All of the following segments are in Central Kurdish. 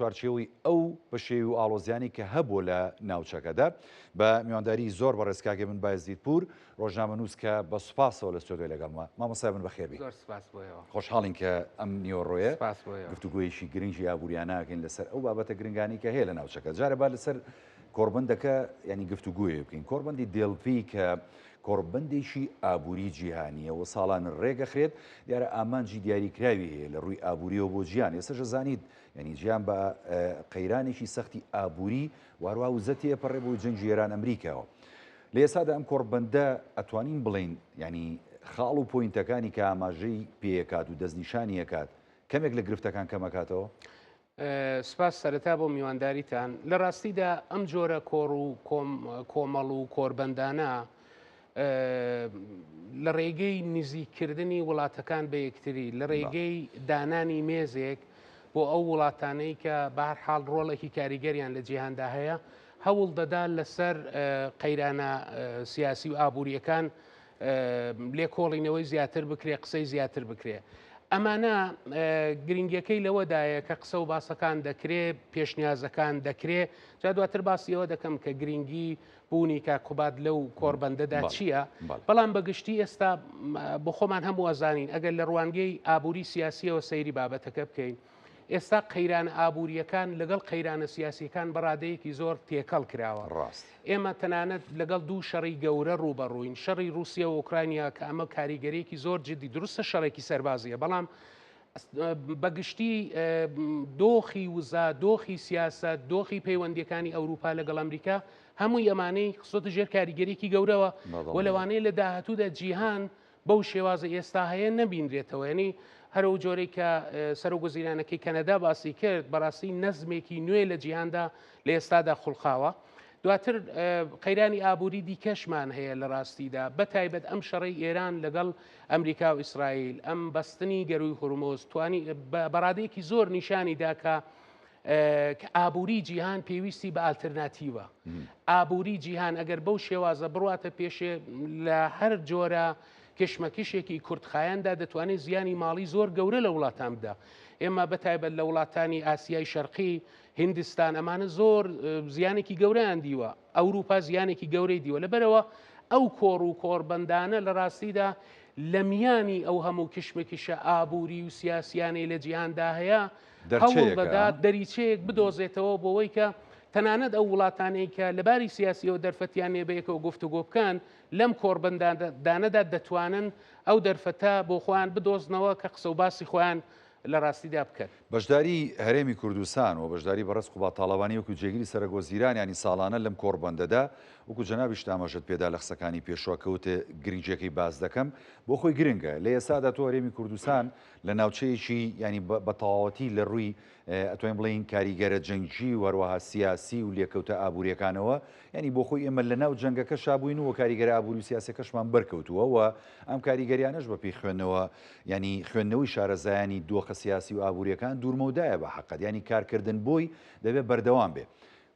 چوارچێوەی ئەو پشێوی و ئاڵۆزیانەی کە هەبووە لە ناوچەکەدا بە میوانداری زۆر بەڕێز کاک هێمن بایزیدپوور ڕۆژنامەنووس کە بە سوپاسەوە لە ستۆدیۆ لەگەڵمە. مامۆستا هێمن بەخێربێی. زۆر سوپاس بۆ ئێوە. خۆشحاڵین کە ئەم نیوەڕۆیە سوپاس بۆ ئێوە. گفتوگۆیەکی گرنگی ئابووریانە ئەکەین لەسەر ئەو بابەتە گرنگانەی کە هەیە لە ناوچەکە. جارێ با لەسەر کۆڕبەندەکە یانی گفتوگۆیەک بکەین. کۆڕبەندی دێلفی کە کۆڕبەندێکی ئابووری جیهانییە و ساڵانە ڕێکەخرێت، دیارە ئامانجی دیاریکراوی هەیە لە ڕووی ئابوورییەوە بۆ جیهان. ئێستاش ئەزانیت یانی جیهان بە قەیرانێکی سەختی ئابووری و هەروەها وزە تێپەڕێ بۆ جەنگی ئێران ئەمریکاوە. لە ئێستادا ئەم کۆڕبەندە ئەتوانین بڵێین یانی خاڵ و پۆینتەکانی کە ئاماژەی پێکات و دەستنیشانی ئەکات کەمێک لە گرفتەکان کەمەکاتەوە؟ سپاس سەرەتا بۆ میوانداریتان. لە ڕاستیدا ئەم جۆرە کۆڕ و کۆمەڵ و کۆربەندانە لە ڕێگەی نزیککردنی وڵاتەکان بە یەکتری، لە ڕێگەی دانانی مێزێک بۆ ئەو وڵاتانەی کە بە هەر حاڵ ڕۆڵێکی کاریگەریان لە جیهاندا هەیە، هەوڵ دەدا لەسەر قەیرانە سیاسی و ئابووریەکان لێکۆڵینەوەی زیاتر بکرێ، قسەی زیاتر بکرێ. ئەمانە گرنگیەکەی لەوەدایە کە قسە و باسەکان دەکرێ، پێشنیازەکان دەکرێ. جا دواتر باسی ئەوە دەکەم کە گرنگی بوونی کاک قوباد لەو کۆربەندەدا چییە؟ بەڵام بەگشتی ئێستا بۆ خۆمان هەموو ئەزانین ئەگەر لە ڕوانگەی ئابووری سیاسیەوە سەیری بابەتەکە بکەین ئێستا قەیرانە ئابووریەکان لەگەڵ قەیرانە سیاسیەکان بەڕادەیەکی زۆر تێکەڵ کراوە ڕاست ئێمە تەنانەت لەگەڵ دوو شەڕی گەورە ڕووبەڕووین شەڕی رووسیا و ئۆکرانیا کە ئەمە کاریگەریەکی زۆر جدی دروستە شەڕێکی سەربازیە بەڵام بەگشتی دۆخی وزە، دۆخی سیاسەت، دۆخی پەیوەندیەکانی ئەوروپا لەگەڵ ئەمریکا هەمووی ئەمانەی خستۆتە ژێر کاریگەریەکی گەورەوە و لەوانەیە لە داهاتوودا جیهان بەو شێوازە ئێستا هەیە نەبینرێتەوە ینی هەرو جۆرەی کە سەرۆک وەزیرانەکەی کەنەدا باسی کرد بەڕاستی نەزمێکی نوێ لە جیهاندا لە ئێستادا خوڵقاوە. دواتر قەیرانی ئابووری دیکەشمان هەیە لە ڕاستیدا بە تایبەت ئەم شەڕەی ئێران لەگەڵ ئەمریکا و ئیسرائیل ئەم بەستنی گەروی هورمۆز توانی بەڕادەیەکی زۆر نیشانی دا کە کە ئابووری جیهان پێویستی بە ئالترناتیوە ئابووری جیهان ئەگەر بەو شێوازە بڕاتە پێشێ لە هەر جۆرە کشمەکشێکی کورتخایەندا دەتوانێت زیانی ماڵی زۆر گەورە لە وڵاتان بدا ئێمە بە تایبەت لە وڵاتانی ئاسیای شەرقی هیندستان ئەمانە زۆر زیانێکی گەورەیان دیوە ئەوروپا زیانێکی گەورەی دیوە لەبەرەوە ئەو کۆڕ و کۆڕبەندانە لە ڕاستیدا لە میانی ئەو هەموو کشمکشە ئابووری و سیاسیانەی لە جیهاندا هەیە هەوڵ دەدات دەریچەیەک بدۆزێتەوە بۆەوەی کە تەنانەت ئەو وڵاتانەی کە لەباری سیاسیەوە دەرفەتیان نیە بەیەکەوە گفتوگۆ بکەن لەم کۆڕبەندانەدا دەتوانن ئەو دەرفەتە بۆ خۆیان بدۆزنەوە کە قسە و باسی خۆیان لە ڕاستیدا بکەن. بەشداری هەرێمی کوردستان و بەشداری بەڕێز قوباد تاڵەبانی وەکو جێگری سەرەک وەزیران یانی ساڵانە لەم کۆڕبەندەدا وەکو جەنابیشت ئاماژەت پێدا لە قسەکانی پێشوە کە وتت گرنگیەکەی باس دەکەم بۆ خۆی گرنگە لە ئێستادا تۆ هەرێمی کوردستان لە ناوچەیەکی یانی بە تەواوەتی لە ڕووی ئەتوانین بڵێین کاریگەرە جەنگی و هەروەها سیاسی و لێکەوتە ئابووریەکانەوە یانی بۆ خۆی ئێمە لە ناو جەنگەکەشا بووین و کاریگەرە ئابووری و سیاسەکەشمان بەرکەوتووە و ئەم کاریگەریانەش بە پێی خوێندنەوە یانی خوێندنەوەی شارەزایانی دۆخە سیاسی و ئابووریەکان دوورمەودایە بە حەقت یانی کارکردن بۆی دەبێ بەردەوام بێ.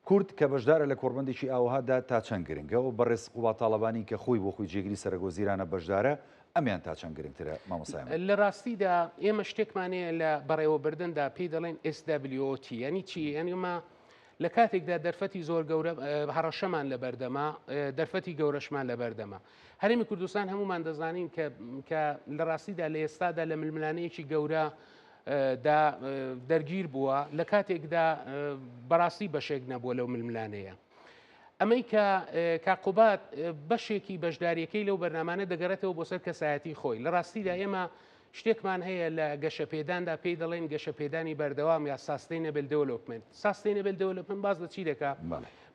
کورد کە بەشدارە لە کۆڕبەندێکی ئاوەهادا تا چەند گرنگە و بەڕێز قوباد تاڵەبانی کە خۆی بۆ خۆی جێگری سەرەکوەزیرانە بەشدارە ئەمیان تا چەند گرنگترە مامۆستای من؟ لە ڕاستیدا ئێمە شتێکمان هەیە لە بەڕێوەبردندا پێی دەڵێن SWOT یانی چی؟ یانی ئێمە لە کاتێکدا دەرفەتی زۆر گەورە هەڕەشەمان لەبەردەمە دەرفەتی گەورەشمان لەبەردەمە هەرێمی کوردستان هەمومان دەزانین کە کە لە ڕاستیدا لە ئێستادا لە ململانەیەکی گەورە دا دەرگیر بووە لە کاتێکدا بەڕاستی بەشێک نەبووە لەو ململانەیە. ئەمەی کە کاقوبات بەشێکی بەشداریەکەی لەو بەرنمانە دەگەڕێتەوە بۆ سەر کەسایەتی خۆی لە ڕاستیدا ئێمە شتێکمان هەیە لە گەشەپێداندا پێی دەڵێن گەشەپێدانی بەردەوام یا sustainable development. Sustainable development باس لە چی دەکا؟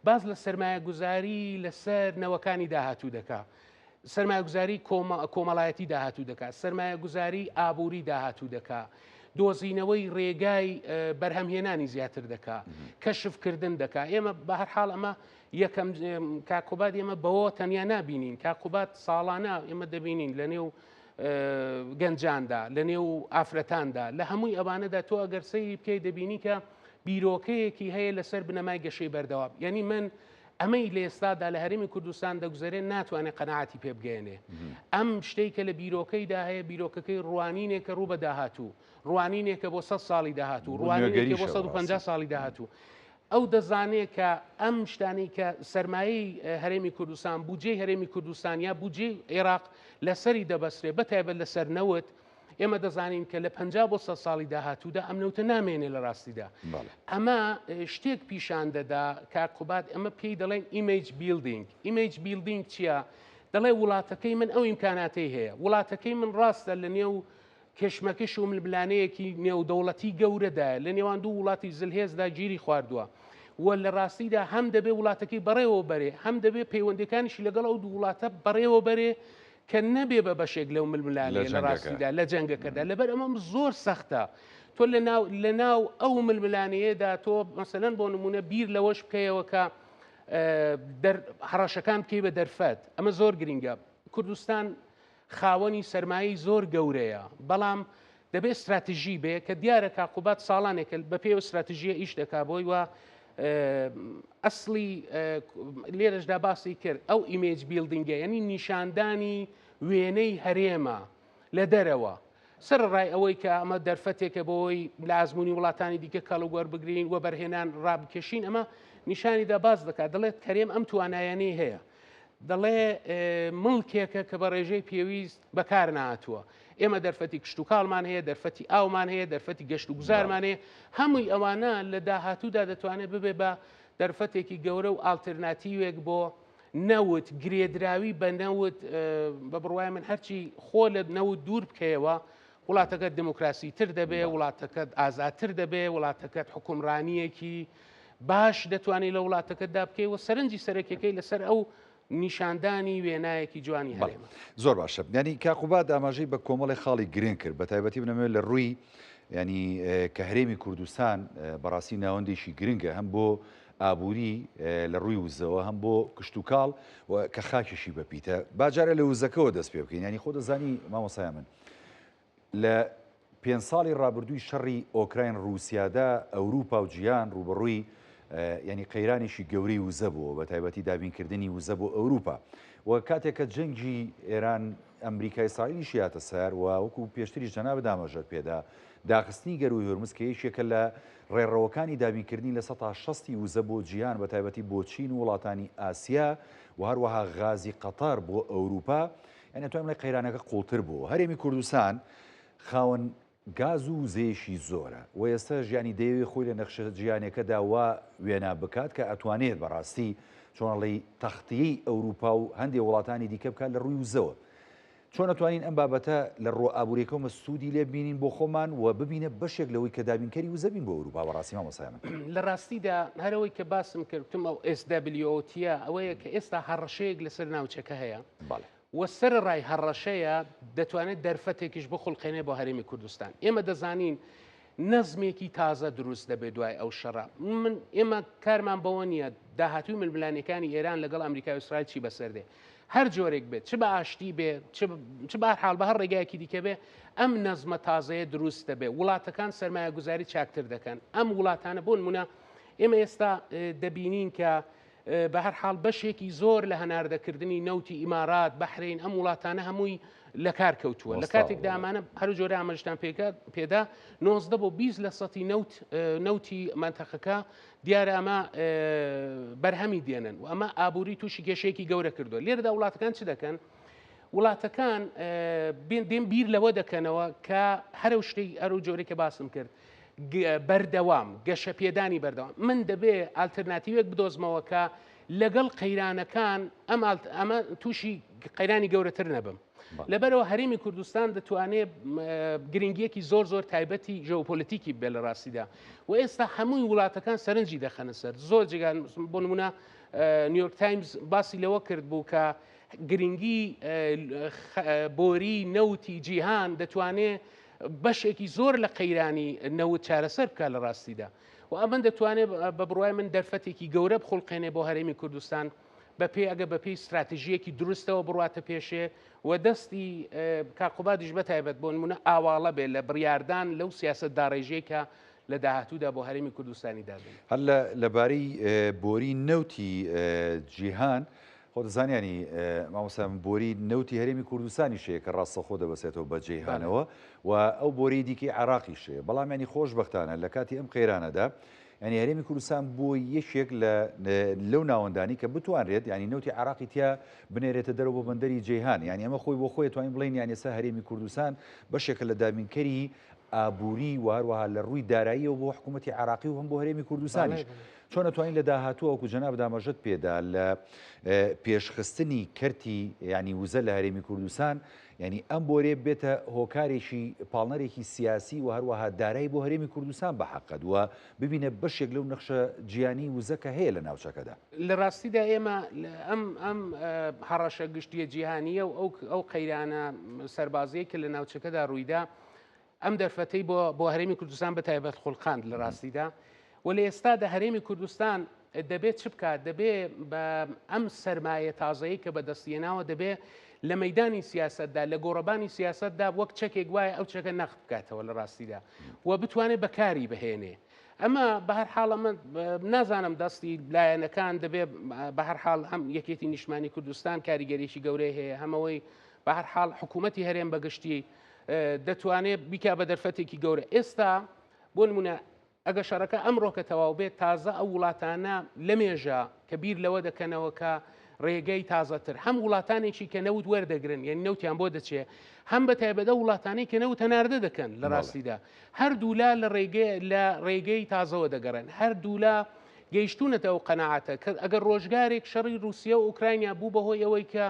باس لە سەرمایەگوزاری لەسەر نەوەکانی داهاتوو دەکا. سەرمایەگوزاری کۆمەڵایەتی داهاتوو دەکا، سەرمایەگوزاری ئابووری داهاتوو دەکا، دۆزینەوەی ڕێگای بەرهەمهێنانی زیاتر دەکا، کەشفکردن دەکا. ئێمە بە هەر حاڵ ئەمە یەکەم کاک قوباد ئێمە بەوە تەنیا نابینین. کاک قوباد ساڵانە ئێمە دەبینین لە نێو گەنجاندا، لە نێو ئافرەتاندا، لە هەمووی ئەوانەدا تۆ ئەگەر سەیری بکەی دەبینی کە بیرۆکەیەکی هەیە لەسەر بنەمای گەشەی بەردەوام. یعنی من ئەمەی لە ئێستادا لە هەرێمی کوردستان دەگوزەرێ ناتوانێت قەناعەتی پێ بگەیەنێ. ئەم شتەی کە لە بیرۆکەیدا هەیە بیرۆکەکەی ڕوانینێکە ڕوو بە داهاتوو، ڕوانینێکە بۆ سەد ساڵی داهاتوو، بۆ ڕوانینێکە بۆ نوێگەریشە 150 بەڕاستی. ساڵی داهاتوو. ئەو دەزانێ کە ئەم شتانەی کە سەرمایەی هەرێمی کوردستان، بودجەی هەرێمی کوردستان یا بودجەی عێراق لەسەری دەبەسترێ، بەتایبەت لەسەر نەوت، ئێمە دەزانین کە لە 50 بۆ 100 ساڵی داهاتوودا ئەم نەوتە نامێنێ لە ڕاستیدا. ئەمە شتێک پیشان دەدا کاک قوباد، ئەمە پێی دەڵێن image building. Image building چییە؟ دەڵێ وڵاتەکەی من ئەو ئیمکاناتەی هەیە، وڵاتەکەی من ڕاستە لە نێو کێشمەکش و ململانێیەکی نێودەوڵەتی گەورەدایە، لە نێوان دوو وڵاتی زلهێزدا گیری خواردووە و لە ڕاستیدا هەم دەبێ وڵاتەکەی بەڕێوە بەرێ، هەم دەبێ پەیوەندیەکانیشی لەگەڵ ئەو دوو وڵاتە بەڕێوە بەرێ کە نەبێ بە بەشێک لەو ململانێیە لە ڕاستیدا لە جەنگەکەدا. لەبەر ئەمەم زۆر سەختە تۆ لە ناو ئەو ململانێیەدا تۆ مەسەلەن بۆ نمونە بیر لەوەش بکەیەوە کە هەڕەشەکان بکەی بە دەرفەت. ئەمە زۆر گرنگە. کوردستان خاوەنی سەرمایەی زۆر گەورەیە، بەڵام دەبێت استراتژی بێ کە دیارە کاک قوباد ساڵانێکە بە پێی ئەو استراتژیە ئیش دەکا بۆی و ئەسڵی لێرەشدا باسی کرد ئەو image building ە، یعنی نیشاندانی وێنەی هەرێمە لە دەرەوە، سەرەڕای ئەوەی کە ئەمە دەرفەتێکە بۆی لە ئازموونی وڵاتانی دیکە کەڵک وەربگرین و بەرهێنان ڕابکێشین. ئەمە نیشانیدا باس دەکات، دەڵێت هەرێم ئەم توانایانەی هەیە، دەڵێ مڵکێکە کە بە ڕێژەی پێویست بەکار نهاتووە. ئێمە دەرفەتی کشتتوکاڵمان هەیە، دەرفەتی ئاومان هەیە، دەرفەتی گەشت و گوزارمان هەیە. هەمووی ئەوانە لە داهاتوودا دەتوانێت ببێ بە دەرفەتێکی گەورە و ئالترناتیوێک بۆ نەوت، گرێدراوی بە نەوت. بە بڕوای من هەرچی خۆ لە نەوت دوور بکەیەوە وڵاتەکەت دموکراسی تر دەبێ، وڵاتەکەت ئازادتر دەبێ، وڵاتەکەت حکومڕانیەکی باش دەتوانانی لە وڵاتەکەتدا بکەی و سەرنجی سەرەکیەکەی لەسەر ئەو نیشاندانی وێنایەکی جوانی هەرێمە. زۆر باشە ینی کاقوباد ئاماژەی بە کۆمەڵی خاڵی گرنگ کرد، بە تایبەتی بنەمەوێت لە ڕووی ینی کە هەرێمی کوردستان بەڕاستی ناوەندێکی گرنگە هەم بۆ ئابووری لە ڕووی وزەوە هەم بۆ کشتتوکاڵ و کە خاکیشی بەپیتە. باجارە لە وزەکەوە دەست پێ بکەین. ینی خۆ دەزانی مامۆسای من لە پێنج ساڵی ڕابردووی شەڕی ئۆکراین ڕووسیادا ئەوروپا و جیهان ڕووبەڕووی یعنی قەیرانێکی گەورەی وزە بووە، بە تایبەتی دابینکردنی وزە بۆ ئەوروپا. و کاتێک کە جەنگی ئێران ئەمریکا ئیسرائیلیش هاتە سەر و وەکو پێشتریش جەنابت ئاماژەت پێدا داخستنی گەرووی هورمز کە یەکێکە لە ڕێڕەوەکانی دابینکردنی 60%ی وزە بۆ جیهان بە تایبەتی بۆ چین و وڵاتانی ئاسیا و هەروەها غازی قەتەر بۆ ئەوروپا، یانی ئەتوانم بڵێ قەیرانەکە قوڵتر بووە. هەرێمی کوردستان خاوەن گاز و وزەیەکی زۆرە و ئێستاش یانی دەیەوێت خۆی لە نەخشە جیهانیەکەدا وا وێنا بکات کە ئەتوانێت بەڕاستی چۆن ئەڵێی تەختیەی ئەوروپا و هەندێ وڵاتانی دیکە بکات لە ڕووی وزەوە. چۆن ئەتوانین ئەم بابەتە لە ڕووە ئابووریەکەوە سوودی لێ ببینین بۆ خۆمان و ببینە بەشێک لەوەی کە دابینکەری وزە بین بۆ ئەوروپا بەڕاستی مامۆستای من؟ لە ڕاستیدا هەر ئەوەی کە باسم کرد وتم ئەو SWOT ە ئەوەیە کە ئێستا هەڕەشەیەک لەسەر ناوچەکە هەیە و سەرەڕای هەڕەشەیە دەتوانێت دەرفەتێکیش بخوڵقێنێ بۆ هەرێمی کوردستان. ئێمە دەزانین نەزمێکی تازە دروست دەبێت دوای ئەو شەڕە. من ئێمە کارمان بەوە نییە داهاتووی ململانێکانی ئێران لەگەڵ ئەمریکا و ئیسرائیل چی بەسەر دێ. هەر جۆرێک بێت، چ بە ئاشتی بێ، چ بە هەر حاڵ بە هەر ڕێگایەکی دیکە بێ، ئەم نەزمە تازەیە دروست دەبێت. وڵاتەکان سەرمایەگوزاری چاکتر دەکەن. ئەم وڵاتانە بۆ نمونە ئێمە ئێستا دەبینین کە بە هەر حاڵ بەشێکی زۆر لە هەناردەکردنی نەوتی ئیمارات، بەحرین، ئەم وڵاتانە هەمووی لە کار کەوتووە. لە کاتێکدا ئەمانە هەر جۆرە ئاماژەتان پێدا 19 بۆ 20 لە سەتی نەوت نەوتی مەنتەقەکە دیارە ئەمە بەرهەمی دێنن و ئەمە ئابووری تووشی کێشەیەکی گەورە کردووە. لێرەدا وڵاتەکان چ دەکەن؟ وڵاتەکان دێن بیر لەوە دەکەنەوە کە هەرو شتێک ئەرو جۆرێک کە باسم کرد بەردەوام گەشەپێدانی بەردەوام من دەبێ ئالتەرناتیوێک بدۆزمەوە کە لەگەڵ قەیرانەکان ئەم ئەمە تووشی قەیرانی گەورەتر نەبم. لەبەرەوە هەرێمی کوردستان دەتوانێت گرنگیەکی زۆر زۆر تایبەتی ژێۆپۆلیتیکی بێ لە ڕاستیدا و ئێستا هەمووی وڵاتەکان سەرنجی دەخەنە سەر زۆر جێگان بۆ نمونە نیویۆرک تایمز باسی لەوە کرد بوو کە گرنگی بۆری نەوتی جیهان دەتوانێت بەشێکی زۆر لە قەیرانی نەوت چارەسەر بکات لە ڕاستیدا و ئەمن دەتوانێت بە بڕوای من دەرفەتێکی گەورە بخوڵقێنێ بۆ هەرێمی کوردستان بەپێی ئەگە بەپێی ستراتیژیەکی دروستەوە بڕواتە پێشێ و دەستی کاک قوبادیش بەتایبەت بۆ نمونە ئاواڵە بێ لە بڕیاردان لەو سیاسەت داڕێژەی کە لە داهاتوودا بۆ هەرێمی کوردستانی دابنێن. هەر لەبارەی بۆری نەوتی جیهان، خۆ دەزانی یانی مامۆستا من بۆری نەوتی هەرێمی کوردستانیش هەیە کە ڕاستەوخۆ دەبەسێتەوە بە جەیهانەوە و ئەو بۆری دیکەی عێراقیش هەیە، بەڵام یانی خۆشبەختانە لە کاتی ئەم قەیرانەدا یانی هەرێمی کوردستان بووە یەکێک لە لەو ناوەندانی کە بتوانرێت یانی نەوتی عێراقی تیا بنێرێتە دەرەوە بۆ بەندەری جەیهان، یانی ئەمە خۆی بۆ خۆی توانین بڵێین یانی ئێستا هەرێمی کوردستان بەشێکە لە دابینکەری ئابووری و هەروەها لە ڕووی داراییەوە بۆ حکوومەتی عێراقی و هەم بۆ هەرێمی کوردستانیش. چۆن ئەتوانین لە داهاتووە وەکو جەنابت ئاماژەت پێدا لە پێشخستنی کەرتی یانی وزە لە هەرێمی کوردستان یانی ئەم بۆرێ بێتە هۆکارێکی پاڵنەرێکی سیاسی و هەروەها دارایی بۆ هەرێمی کوردستان بە حەقەت و ببینە بەشێک لەو نەخشە جیانی وزە کە هەیە لە ناوچەکەدا. لە ڕاستیدا ئێمە ئەم ئەم هەڕەشە گشتیە جیهانییە و ئەو ئەو قەیرانە سەربازیەی کە لە ناوچەکەدا ڕوویدا ئەم دەرفەتەی بۆ بۆ هەرێمی کوردستان بە تایبەت خوڵقاند لە ڕاستیدا و لە ئێستادا هەرێمی کوردستان دەبێت چ بکات دەبێ بە ئەم سەرمایە تازەیە کە بەدەستیێناوە دەبێ لە مەدانی سیاستدا لە گۆڕەبانی سیاستدا وەک چەکێک وایە ئەو چەکە نەخت بکاتەوە لە ڕاستیدا و بتوانێت بەکاری بهێنێ ئەمە بەهەر حاڵ ئەمە نازانم دەستی لایەنەکان دەبێ بەهەر حاڵ هەم یەکێتی نیشتمانی کوردستان کاریگەریی گەورەی هەیە هەمەوەی بەهەر حاڵ حکوومەتی هەرێم بەگشتی دەتوانێت بیکا بە دەرفەتێکی گەورە ئێستا بۆ نمونە ئەگە شەڕەکە ئەمڕۆکە تەواو بێت تازە ئەو وڵاتانە لەمێژە کە بیر لەوە دەکەنەوە کە ڕێگەی تازەتر هەم وڵاتانێکی کە نەوت وەردەگرن یعنی نەوتیان بۆ دەچێ هەم بە تایبەت ئەو وڵاتانەی کە نەوت هەناردە دەکەن لە ڕاستیدا هەردوولا لە ڕێگەی لە ڕێگەی تازەوە دەگەڕێن هەردوولا گەیشتونەتە ئەو قەناعەتە کە ئەگەر ڕۆژگارێک شەڕی رووسیا و ئۆکرانیا بوو بەهۆی ئەوەی کە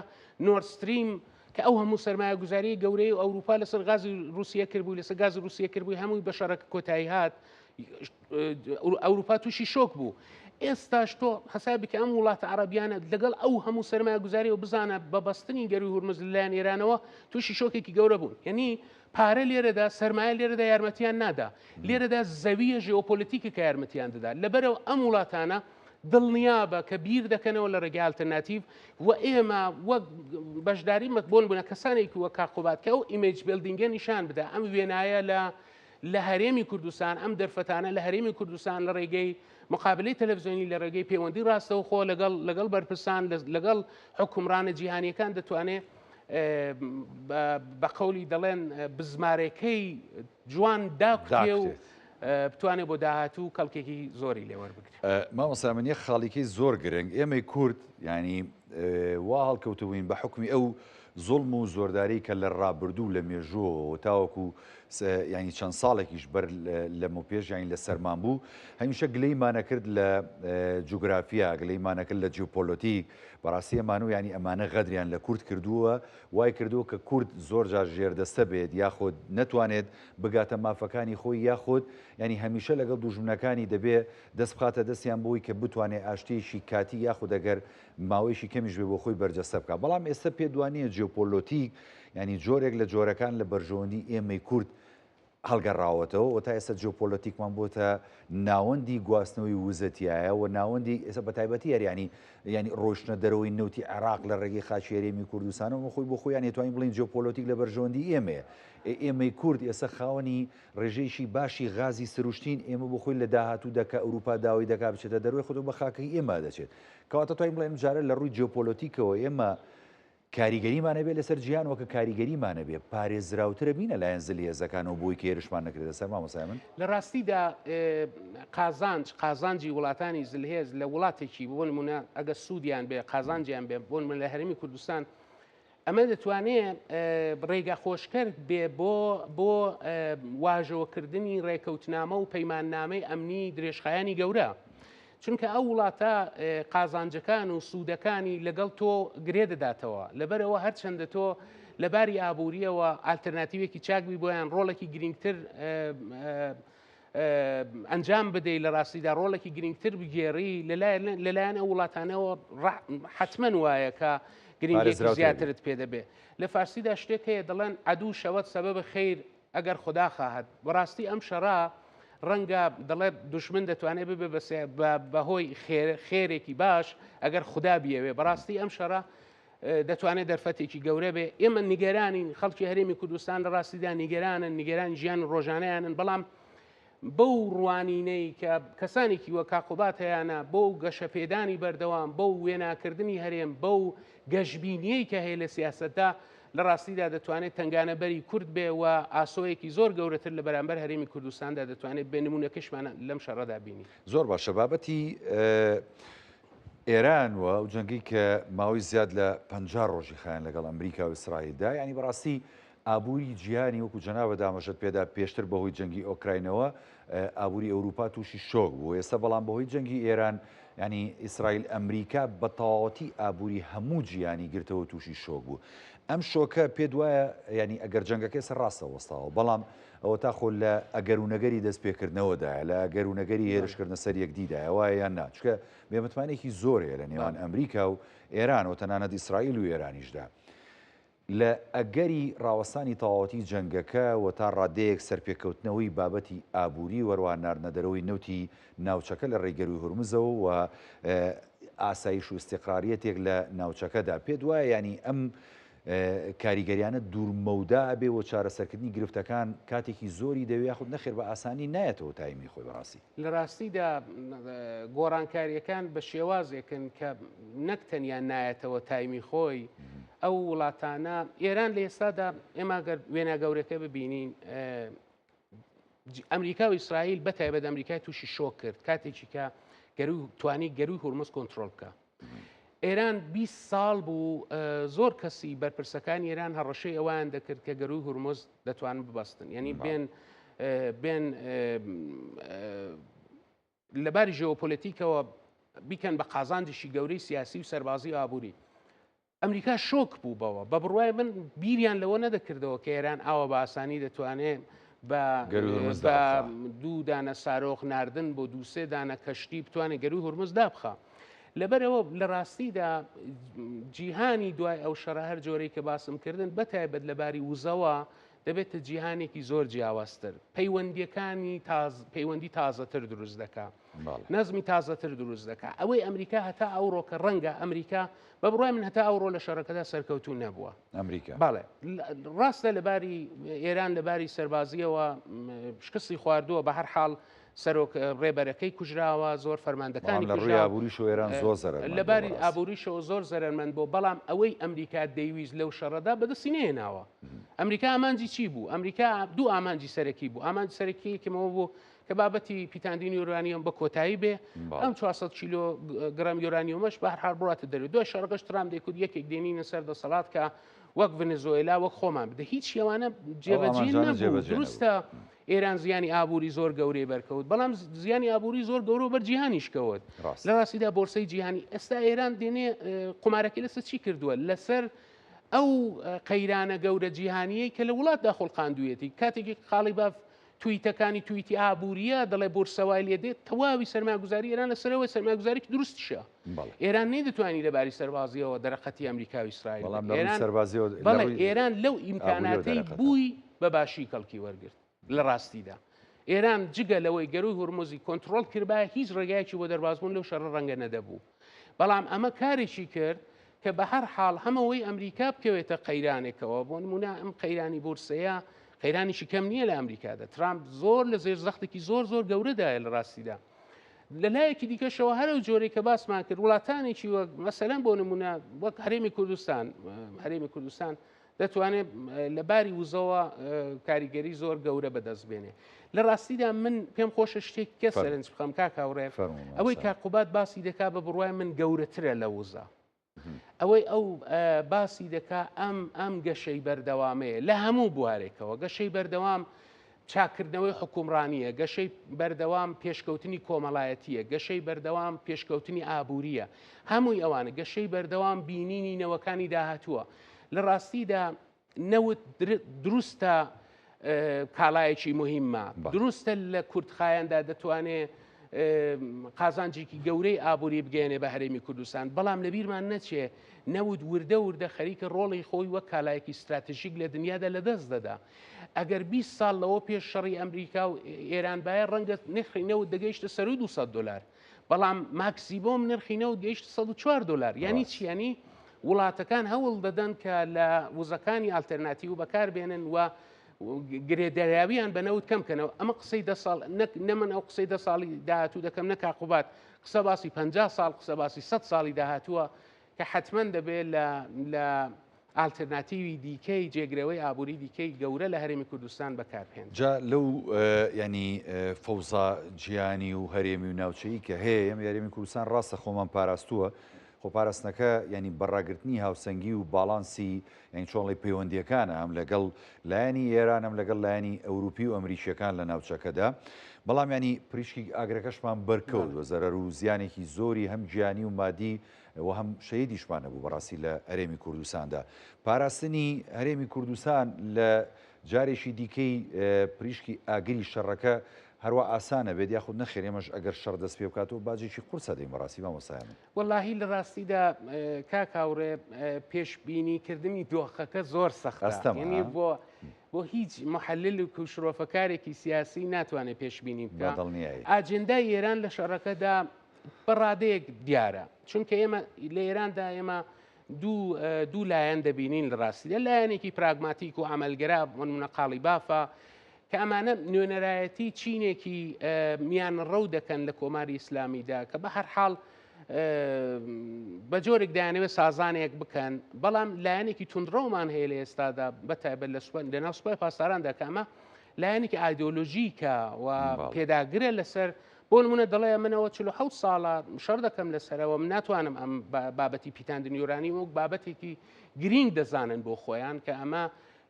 نۆردستریم کە ئەو هەموو سەرمایەگوزاریی گەورەی ئەوروپا لەسەر غازی رووسیە کردبووی لەسەر گازی رووسیە کردبووی هەمووی بە شەڕەکە کۆتایی هات ئەوروپا تووشی شۆک بوو. ئێستاش تۆ حسابی کە ئەم وڵاتە عربیانە لەگەڵ ئەو هەموو سەرمایەگوزاری و بزانە بە بەستنی گەروی هورمز لەلایەن ئێرانەوە تووشی شۆکێکی گەورە بوون یعنی پارە لێرەدا سەرمایە لێرەدا یارمەتیان نادا لێرەدا زەویە ژێۆپۆلیتیکە کە یارمەتیان دەدا لەبەرەوە ئەم وڵاتانە دڵنیابە کە بیر دەکەنەوە لە ڕێگای ئالتەرناتیڤ و ئێمە وەک بەشداری بۆن بوونە کەسانێکی وەک کاک قوباد کە ئەو image building ە نیشان بدا ئەم وێنایە لە لە هەرێمی کوردستان ئەم دەرفەتانە لە هەرێمی کوردستان لە ڕێگەی مقابلەی تەلەڤزیۆنی لە ڕێگەی پەیوەندی ڕاستەوخۆ لەگەڵ لەگەڵ بەرپرسان لەگەڵ حکومڕانە جیهانیەکان دەتوانێت بە قەولی دەڵێن بزمارەکەی جوان داکوتێ و بتوانێت بۆ داهاتوو کەڵکێکی زۆری لێ وەربگرێت. مامۆستا من یەک خاڵیکەی زۆر گرنگ ئێمەی کورد یانی وا هەڵکەوتبووین بە حوکمی ئەو زوڵم و زۆرداری کە لە ڕابردوو لە مێژووەوە تاوەکو ینی چەند ساڵێکیش بەر لەمە پێش ینی لە سەرمان بوو هەمیشە گلەیمانە کرد لە جوگرافیا گلەیمانە کرد لە جیۆپۆلۆتیک بەڕاستی ئەمان و ینی ئەمانە غەدریان لە کورد کردووە وای کردووە کە کورد زۆر جار ژێردەستە بێت یاخود نەتوانێت بگاتە مافەکانی خۆی یاخود یانی هەمیشە لەگەڵ دوژمنەکانی دەبێ دەست بخاتە دەستیان بۆی کە بتوانێ ئاشتییەکی کاتی یاخود ئەگەر ماوەیەکی کەمیش بێ بۆ خۆی بەرجەستە بکا بەڵام ئێستا پێت وانییە جیۆپۆلۆتیک یانی جۆرێک لە جۆرەکان لە بەرژەوەندی ئێمەی کورد هەڵگەڕاوەتەوە و تا ئێستا جیۆپۆلۆتیکمان بۆتە ناوەندی گواستنەوەی وزە تیایە و ناوەندی ئێستا بە تایبەتی هەر یانی یانی ڕۆیشتنە دەرەوەی نەوتی عێراق لە ڕێگەی خاکی هەرێمی کوردستانەوە خۆی بۆ خۆیان ئەتوانین بڵێین جیۆپۆلۆتیک لە بەرژەوەندی ئێمەیە ئێمەی کورد ئێستا خاوەنی ڕێژەیەکی باشی غازی سروشتین، ئێمە بۆ خۆی لە داهاتوودا کە ئەوروپا داوای دەکات بچێتە دەرەوەی خۆتەوە بە خاکەکەی ئێمە دەچێت. کەواتە توانین بڵێین ئەم جارە لە ڕووی جیۆپۆلۆتیکەوە ئێمە کاریگەریمان هەبێت لەسەر جیهان وەکە کاریگەریمان هەبێت پارێزراوترە بینە لایەن زلهێزەکانەوە بۆی کە هێرشمان نەکرێتە سەر مامۆستای من. لە ڕاستیدا قازانج قازانجی وڵاتانی زلهێز لە وڵاتێکی بۆ نمونە ئەگەر سوودیان بێ قازانجیان بێ بۆ نمونە لە هەرێمی کوردستان ئەمە دەتوانێ ڕێگا خۆشکەر بێ بۆ بۆ واژۆکردنی ڕێکەوتنامە و پەیماننامەی ئەمنی درێژخایەنی گەورە. چونکە ئەو وڵاتە قازانجەکان و سوودەکانی لەگەڵ تۆ گرێ دەداتەوە لەبەرەوە هەرچەندە تۆ لە باری ئابووریەوە ئالتەرناتیوێکی چاکبی بۆیان ڕۆڵێکی گرنگتر ئەنجام بدەی لە ڕاستیدا ڕۆڵێکی گرنگتر بگێڕی لەلایەن ئەو وڵاتانەوە حتمما وایە کە گرنگێکی زیاترت پێ دەبێ لە فارسیدا شتێک هەیە دەڵێن عدو شود سبب خیر اگر خدا خواهد بەڕاستی ئەم شەڕە ڕەنگە دەڵێت دوشمن دەتوانێت ببێ بەهۆی خێرێکی باش ئەگەر خودا بیەوێ بەڕاستی ئەم شەڕە دەتوانێت دەرفەتێکی گەورە بێ ئێمە نیگەرانین خەڵکی هەرێمی کوردستان لە ڕاستیدا نیگەرانن نیگەران ژیان ڕۆژانەیانن بەڵام بەو ڕوانینەی کە کەسانێکی وەک کاک قوباد هەیانە بۆ گەشەپێدانی بەردەوام، بەو وێناکردنی هەرێم، بەو گەشبینیەی کە هەیە لە سیاسەتدا، لە ڕاستیدا دەتوانێت تەنگانەبەری کورد بێ و ئاسۆیەکی زۆر گەورەتر لە بەرامبەر هەرێمی کوردستاندا دەتوانێت بێ، نمونەکەشمان لەم شەڕەدا بینی. زۆر باشە بابەتی ئێران و ئەو جەنگەی کە ماوەی زیاد لە 50 ڕۆژی خایان لەگەڵ ئەمریکا و ئیسرائیلدا یعنی بەڕاستی ئابووری جیهانی وەکو جەنابت ئاماژەت پێدا پێشتر بەهۆی جەنگی ئۆکراینەوە ئابووری ئەوروپا تووشی شۆک بوو ئێستا بەڵام بەهۆی جەنگی ئێران ینی ئیسرائیل ئەمریکا بە تەواوەتی ئابووری هەموو جیهانی گرتەوە تووشی شۆک بوو ئەم شۆکە پێت وایە ینی ئەگەر جەنگەکە سەر ڕاستە وەستاوە بەڵام ئەوە تا خۆ لە ئەگەر و نەگەری دەست پێکردنەوەدایە لە ئەگەر و نەگەری هێرشکردنە سەر یەکدیدایە وایە یان نا چونکە بێمتمانێکی زۆر هەیە لە نێوان ئەمریکا و ئێران و تەنانەت ئیسرائیل و ئێرانیشدا لە ئەگەری ڕاوەستانی تەواوەتی جەنگەکە و تا ڕادەیەک سەرپێکەوتنەوەی بابەتی ئابووری و هەروەها ناردنەدەرەوەی نەوتی ناوچەکە لە ڕێی گەرووی هورمزەوە و ئاسایش و ئیستیقراریەتێک لە ناوچەکەدا پێت وایە یانی ئەم کاریگەریانە دوورمەودا ئەبێ و چارەسەرکردنی گرفتەکان کاتێکی زۆری دەوێ یاخود نەخێر بە ئاسانی نایەتەوە تایمی خۆی بەڕاستی؟ لە ڕاستیدا گۆڕانکارییەکان بە شێوازێکن کە نەک تەنیا نایەتەوە تایمی خۆی ئەو وڵاتانە ئێران لە ئێستادا ئێمە گەر وێنا گەورەکە ببینین ئەمریکا و ئیسرائیل بە تایبەت ئەمریکای تووشی شۆک کرد کاتێکی کە گەروی توانی گەروی هورمز کۆنترۆل بکە ئێران 20 ساڵ بوو زۆر کەسی بەرپرسەکانی ئێران هەڕەشەی ئەوان دەکرد کە گەروی هورمز دەتوانن ببەستن یعنی بێن بێن لە باری ژێۆپۆلەتیکەوە بیکەن بە قازانجێکی گەورەی سیاسی و سەربازی و ئابووری. ئەمریکا شۆک بوو بەوە. بە بڕوای من بیریان لەوە نەدەکردەوە کە ئێران ئاوا بە ئاسانی دەتوانێت بە دوو دانە سارۆخ ناردن بۆ دووسێ دانە کەشتی بتوانێت گەروی هورمز دابخا. لەبەرەوە لە ڕاستیدا جیهانی دوای ئەو شەڕە هەر جۆرەی کە باسم کردن بە تایبەت لەباری وزەوە دەبێتە جیهانێکی زۆر جیاوازتر پەیوەندیەکانی پەیوەندی تازەتر دروست دەکا نەزمی تازەتر دروست دەکا ئەوەی ئەمریکا هەتا ئەوڕۆکە ڕەنگە ئەمریکا بە بڕای من هەتا ئەوڕۆ لە شەڕەکەدا سەرکەوتوو نەبووە ئەمریکا بەڵێ ڕاستە لەباری ئێران لەباری سەربازیەوە شکستی خواردووە بە هەر حاڵ سەرۆک ڕێبەرەکەی کوژراوە زۆر فەرماندەکانی لە ڕووی ئابووریشەوە ئێران زۆر زەرەرمەند لە باری ئابووریشەوە زۆر زەرەرمەند بوو بەڵام ئەوەی ئەمریکا دەیویست لەو شەڕەدا بەدەستی نەهێناوە ئەمریکا ئامانجی چی بوو ئەمریکا دوو ئامانجی سەرەکی بوو ئامانج سەرەکی یەکەمەوە بوو کە بابەتی پیتاندنی یۆرانیۆم بە کۆتایی بێ ئەم 400 کیلۆ گرام یۆرانیۆمەش بە هەر حاڵ بڕاتە دەرێ دوای شەڕەکەش ترامپ دەیکوت یەکێک دێنینە سەر دەسەڵات کە وەک ڤنزۆئێلا وەک خۆمان بدە هیچ ئەوانە جێبەجێ نەبوو دروستە ئێران زیانی ئابووری زۆر گەورەی بەرکەوت، بەڵام زیانی ئابووری زۆر گەورە بەر جیهانیش کەوت. لە ڕاستیدا بۆرسەی جیهانی ئێستا ئێران دێنێ قومارەکەی لەسەر چی کردووە؟ لەسەر ئەو قەیرانە گەورە جیهانیەی کە لە وڵاتدا خوڵقاندوویەتی. کاتێکی قاڵیباف تویتەکانی تویتی ئابووریە دەڵێ بۆرسەوای لێ دێت، تەواوی سەرمایەگوزاری ئێران لەسەرەوەی سەرمایەگوزاری دروستیشە. ئێران نەیدەتوانی لەباری سەربازیەوە دەرەقەتی ئەمریکا و ئیسرائیل بەڵێ ئێران لەو ئیمکاناتەی بووی بە باشی کەڵکی وەرگرت لە ڕاستیدا ئێران جگە لەوەی گەروی هورمزی کۆنترۆڵ کردبا هیچ ڕێگایەکی بۆ دەربازبوون لەو شەڕە ڕەنگە نەدەبوو بەڵام ئەمە کارێکی کرد کە بە هەر حاڵ هەمەوەی ئەمریکا بکەوێتە قەیرانێکەوە بۆ نمونە ئەم قەیرانی بورسەیە قەیرانیشی کەم نییە لە ئەمریکادا ترامپ زۆر لە زێر زەختێکی زۆر زۆر گەورەدایە لە ڕاستیدا لە لایەکی دیکەشەوە هەر ئەو جۆرەی کە باسمان کرد وڵاتانێکی وەک مەسەلەن بۆ نمونە وەک هەرێمی کوردستان هەرێمی کوردستان دەتوانێت لە باری وزەوە کاریگەری زۆر گەورە بەدەست بێنێ لە ڕاستیدا من پێم خۆشە شتێک کە سەرنج بخەم کاک هاوڕێ ئەوەی کاک قوباد باسی دەکا بە بڕوای من گەورەترە لە وزە ئەوەی ئەو باسی دەکا ئەم ئەم گەشەی بەردەوامەیە لە هەموو بوارێکەوە گەشەی بەردەوام چاکردنەوەی حکومڕانیە گەشەی بەردەوام پێشکەوتنی کۆمەڵایەتیە گەشەی بەردەوام پێشکەوتنی ئابووریە هەمووی ئەوانە گەشەی بەردەوام بینینی نەوەکانی داهاتووە لە ڕاستیدا نەوت دروستە کاڵایەکی مهمە دروستە لە کورتخایەندا دەتوانێ قازانجێکی گەورەی ئابووری بگەێنێ بە هەرێمی کوردستان بەڵام لەبیرمان نەچێ نەوت وردە وردە خەریکە ڕۆڵی خۆی وەک کالایەکی ستراتژیک لە دنیادا لەدەست دەدا ئەگەر 20 ساڵ لەوە پێش شەڕی ئەمریکا و ئێران باە ڕەنگە نرخی نەوت دەگەیشتە سەروی 200 دلار بەڵام ماکسیبۆم نرخی نەوت گەیشت 104 دلار یعنی چیانی وڵاتەکان هەوڵ دەدەن کە لە وزەکانی ئالتەرناتیو بەکار بێنن و گرێدراویان بە نەوت کەم کەنەوە. ئەمە قسەی دە ساڵ، نەک نە من ئەو قسەی دە ساڵی داهاتوو دەکەم، نە کاک قوباد، قسە باسی 50 ساڵ، قسە باسی 100 ساڵی داهاتووە کە حەتمەن دەبێت لە لە ئالترناتیوی دیکەی جێگرەوەی ئابووری دیکەی گەورە لە هەرێمی کوردستان بەکاربهێنرێت. جا لەو یانی فەوزا جیهانی و هەرێمی و ناوچەیی کە هەیە ئێمە هەرێمی کوردستان ڕاستە خۆمان پاراستووە، خۆپاراستنەکە یانی بە ڕاگرتنی هاوسەنگی و باڵانسی یانی چۆن ئەڵێی پەیوەندییەکانە هەم لەگەڵ لایەنی ئێران هەم لەگەڵ لایەنی ئەوروپی و ئەمریکییەکان لە ناوچەکەدا بەڵام یانی پریشکی ئاگرەکەشمان بەرکەوت و زەرەر و زیانێکی زۆری هەم گیانی و مادی و هەم شەهیدیشمان هەبوو بەڕاستی لە هەرێمی کوردستاندا. پاراستنی هەرێمی کوردستان لە جارێکی دیکەی پریشکی ئاگری شەڕەکە هەروا ئاسانە بێت یاخود نەخێر ئێمەش ئەگەر شەڕ دەست پێ بکاتەوە باجێکی قورسە دەین بەڕاستی مامۆستای من. وەڵاهی لە ڕاستیدا کاک هاوڕێ پێشبینی کردنی دۆخەکە زۆر سەختە ئەستەمە یعنی بۆ بۆ هیچ محلل و شرۆفەکارێکی سیاسی ناتوانێت پێشبینی بکە دڵنیایی ئاجندای ئێران لە شەڕەکەدا بە ڕادەیەک دیارە چونکە ئێمە لە ئێراندا ئێمە دوو دوو لایەن دەبینین لە ڕاستیدا لایەنێکی پراگماتیک و عملگەرا بۆ نمونە قاڵی بافە کە ئەمانە نوێنەرایەتی چینێکی میانڕەو دەکەن لە کۆماری ئیسلامیدا کە بە هەر حاڵ بە جۆرێک دەیانەوێت سازانێک بکەن بەڵام لایەنێکی توندڕەومان هەیە لە ئێستادا بە تایبەت لە سوپا لەناو سوپای پاسداراندا کە ئەمە لایەنێکی ئایدۆلۆژیکە و پێداگرە لەسەر بۆ نمونە دەڵێ منەوە 47 ساڵە شەڕ دەکەم لەسەرەوە من ناتوانم ئەم بابەتی پیتاندن یۆرانی وەک بابەتێکی گرینگ دەزانن بۆ خۆیان کە ئەمە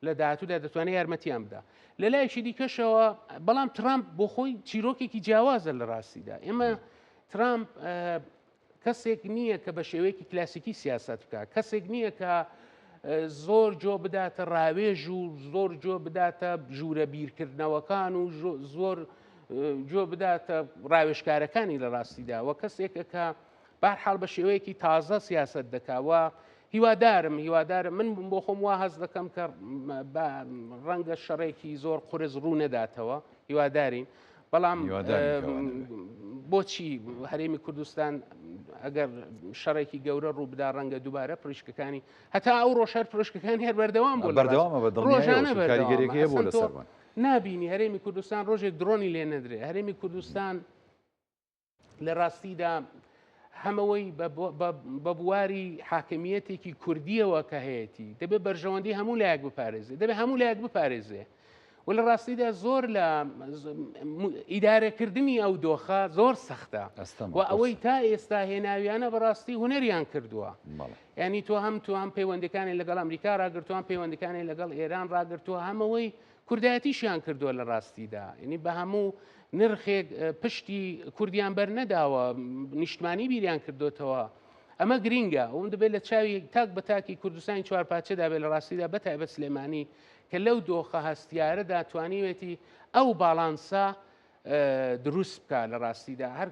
لە داهاتوودا دەتوانێت یارمەتیان بدا. لە لایەکی دیکەشەوە بەڵام ترامپ بۆ خۆی چیرۆکێکی جیاوازە لە ڕاستیدا. ئێمە ترامپ کەسێک نییە کە بە شێوەیەکی کلاسیکی سیاست بکە، کەسێک نییە کە زۆر جۆ بداتە ڕاوێژ و زۆر جۆ بداتە ژوورە بیرکردنەوەکان و زۆر جۆ بداتە ڕاوێژکارەکانی لە ڕاستیدا وە کەسێکە کە بەهەرحاڵ بە شێوەیەکی تازە سیاسەت دەکا و هیوادارم هیوادارم من بۆ خۆم وا هەست دەکەم کە ڕەنگە شەڕێکی زۆر قورس ڕوو نەداتەوە هیوادارین بەڵام بۆچی هەرێمی کوردستان ئەگەر شەڕێکی گەورە ڕوو بدا ڕەنگە دووبارە پرشکەکانی هەتا ئەو ڕۆژ هەر پرشکەکانی هەر بەردەوام بۆ بەردەوامە بە ڕۆژانە کاریگەریەکەی بۆ لەسەرمان نابینی هەرێمی کوردستان ڕۆژێک درۆنی لێ نەدرێ هەرێمی کوردستان لە ڕاستیدا هەمەوەی بە بواری حاکمیەتێکی کوردیەوە کە هەیەی دەبێت بەرژەوەندی هەموو لایەک بپارێزێ دەبێت هەموو لایەک بپارێزێ و لە ڕاستیدا زۆر لە ئیدارەکردنی ئەو دۆخە زۆر سەختە و ئەوەی تا ئێستا هێناویانە بەڕاستی هوەریان کردووە ینی تۆ هەم تو هەم پەیوەندەکانی لەگەڵ ئەمریکا ڕاگرتووان پەیوەندەکانی لەگەڵ ئێران ڕاگرتووە هەمەوەی کوردایەتیشیان کردووە لە ڕاستیدا یعنی بە هەموو نرخێک پشتی کوردیان بەر نەداوە نیشتمانی بیریان کردوتەوە ئەمە گرینگە ئەوم دەبێت لە چاوی تاک بە تاکی کوردستانی چوارپارچەدا بێت لە ڕاستیدا بە تایبەت سلێمانی کە لەو دۆخە هەستیارەدا توانیوێتی ئەو باڵانسە دروست بکا لە ڕاستیدا هەر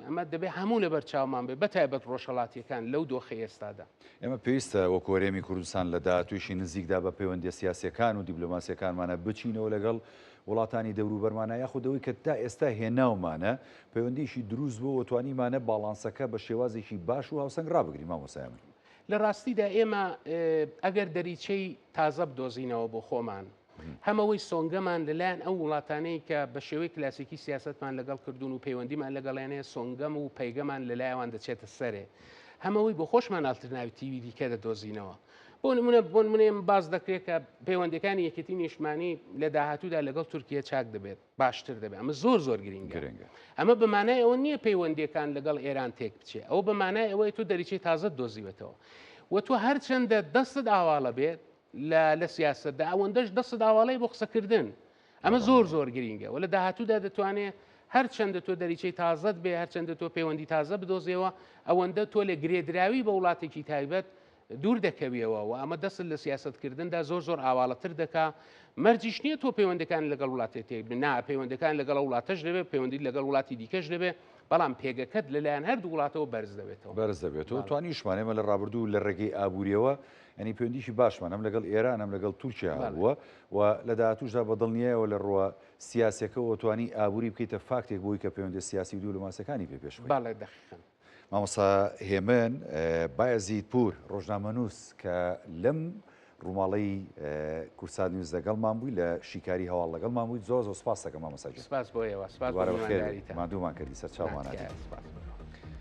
ئەمە دەبێ هەموو لەبەر چاومان بێ بە تایبەت ڕۆژهەڵاتیەکان لەو دۆخەی ئێستادا. ئێمە پێویستە وەکو هەرێمی کوردستان لە داهاتوویشی نزیکدا بە پەیوەندیە سیاسیەکان و دیبلۆماسیەکانمانە بچینەوە لەگەڵ وڵاتانی دەوروبەرمانە یاخود ئەوەی کە تا ئێستا هێناومانە پەیوەندیەکی دروست بووە و توانیمانە باڵانسەکە بە شێوازێکی باش و هاوسەنگ ڕابگرین مامۆستای من. لە ڕاستیدا ئێمە ئەگەر دەریچەی تازە بدۆزینەوە بۆ خۆمان، هەم ئەوەی سۆنگەمان لەلایەن ئەو وڵاتانەی کە بە شێوەی کلاسیکی سیاسەتمان لەگەڵ کردوون و پەیوەندیمان لەگەڵیان هەیە سۆنگەم و پەیگەمان لەلایەوان دەچێتە سەرێ هەم ئەوەی بۆ خۆشمان ئالترناوتیوی دیکە دەدۆزینەوە بۆ نمونە بۆ نمونە ئێمە باس دەکرێت کە پەیوەندەکانی یەکێتی نیشتمانی لە داهاتوودا لەگەڵ تورکیە چاک دەبێت باشتر دەبێت ئەمە زۆر زۆر گرینگە گرنگە ئەمە بە مانای ئەوە نییە پەیوەندیەکان لەگەڵ ئێران تێک بچێ ئەوە بە مانای ئەوەی تۆ دەریچەی تازەت دۆزیوەتەوە و تۆ هەرچەندە دەستت ئاواڵە بێت لە لە سیاسەتدا ئەوەندەش دەستت ئاواڵەی بۆ قسەکردن ئەمە زۆر زۆر گرینگە و لە داهاتوودا دەتوانێت هەرچەندە تۆ دەریچەی تازەت بێ هەرچەندە تۆ پەیوەندی تازە بدۆزیەوە ئەوەندە تۆ لە گرێدراوی بە وڵاتێکی تایبەت دوور دەکەویەوە و ئەمە دەست لە سیاستکردندا زۆر زۆر ئاواڵەتر دەکا مەرجیش نییە تۆ پەیوەندەکان لەگەڵ وڵاتێ تێک نا پەیوەندەکان لەگەڵ وڵاتەش دەبێت پەیوەندی لەگەڵ وڵاتی دیکەش دەبێت بەڵام پێگەکەت لەلایەن هەردوو وڵاتەوە بەرز دەبێتەوە بەرز دەبێتەوە توانیشمان ئێمە لە ڕابردوو لە ڕێگەی ئابووریەوە یانی پەیوەندیی باشمان هەم لەگەڵ ئێران هەم لەگەڵ تورکیا هەبووە و لە داهاتووشدا بە دڵنیایەوە لە ڕووە سیاسیەکەوە توانی ئابووری بکەیتە فاکتێک بۆی کە پەیوەندیە سیاسی و دیولۆماسیەکانی پێ پێش بخەی. بەڵێ دەقیقەن. مامۆستا هێمن بایەزید پوور، ڕۆژنامەنووس کە لەم ڕووماڵەی کوردسات نیوز لەگەڵمان بووی لە شیکاری هەواڵ لەگەڵمان بووی زۆر زۆر سپاس دەکەم مامۆستا گیان. سپاس بۆ ئێوە سپاس بۆ دووبارە بەخێر میوانداریتان. ماندوومان کردی سەرچاومان تکایە هاتی. سپاس.